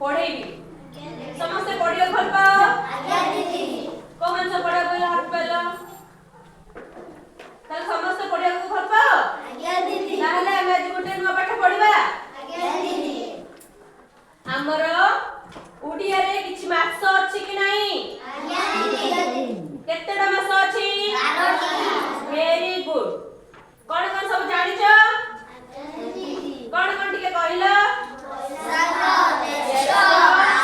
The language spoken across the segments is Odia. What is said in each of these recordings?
ପଢେଇବି। ସମସ୍ତେ ପଢିବାକୁ ଭଲ ପାଅ? କୋଉମାନେ ସବୁ ପଢିବାକୁ ହାତ ପାଇଲ? ତାହେଲେ ସମସ୍ତେ ପଢିବାକୁ ଭଲ ପାଅ। ତାହେଲେ ଆମେ ଆଜି ଗୋଟେ ନୂଆ ପାଠ ପଢିବା। ଆମର ଓଡିଆରେ କିଛି ମାସ ଅଛି କି ନାହିଁ? କେତେଟା ମାସ ଅଛି? Very good. କଣ କଣ ସବୁ ଜାଣିଛ? କଣ କଣ ଟିକେ କହିଲ?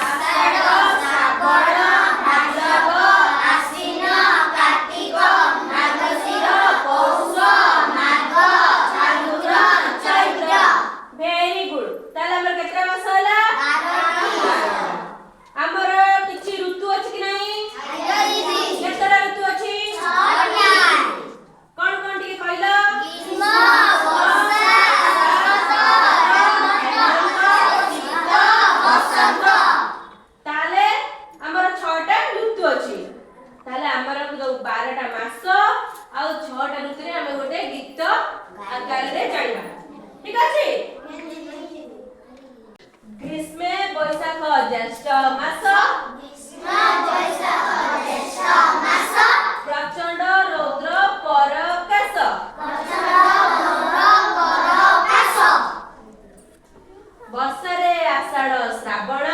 ଆଷାଢ଼, ଶ୍ରାବଣ, ଭାଦ୍ରବ, ଆଶ୍ଵିନ, କାର୍ତ୍ତିକ, ମାର୍ଗଶିର, ପୌଷ, ମାଘ, ଫାଲ୍ଗୁନ, ଚୈତ୍ର। Very good. ତାହେଲେ ଆମର କେତେଟା ମାସ ହେଲା? ଆମର କିଛି ଋତୁ ଅଛି କି ନାହିଁ? କେତେଟା ଋତୁ ଅଛି? କଣ କଣ ଟିକେ କହିଲ? ଗ୍ରୀଷ୍ମ, ବର୍ଷା, ଶରତ, ହେମନ୍ତ, ଶୀତ, ବସନ୍ତ। ତାହେଲେ ଆମର 6ଟା ଋତୁ ଅଛି। ତାହେଲେ ଆମର ଯୋଉ 12ଟା ମାସ ଆଉ 6ଟା ଋତୁରେ ଆମେ ଗୋଟେ ଗୀତ ଆକାରରେ ଜାଣିବା, ଠିକ ଅଛି? ଗ୍ରୀଷ୍ମେ ବୈଶାଖ ଜ୍ୟେଷ୍ଠ ମାସ, ଗ୍ରୀଷ୍ମ, ବୈଶାଖ, ଜ୍ୟେଷ୍ଠ ମାସ, ପ୍ରଚଣ୍ଡ ରୌଦ୍ର ପରକାଶ, ପ୍ରଚଣ୍ଡ ରୌଦ୍ର ପରକାଶ, ବର୍ଷାରେ ଆଷାଢ଼ ଶ୍ରାବଣ,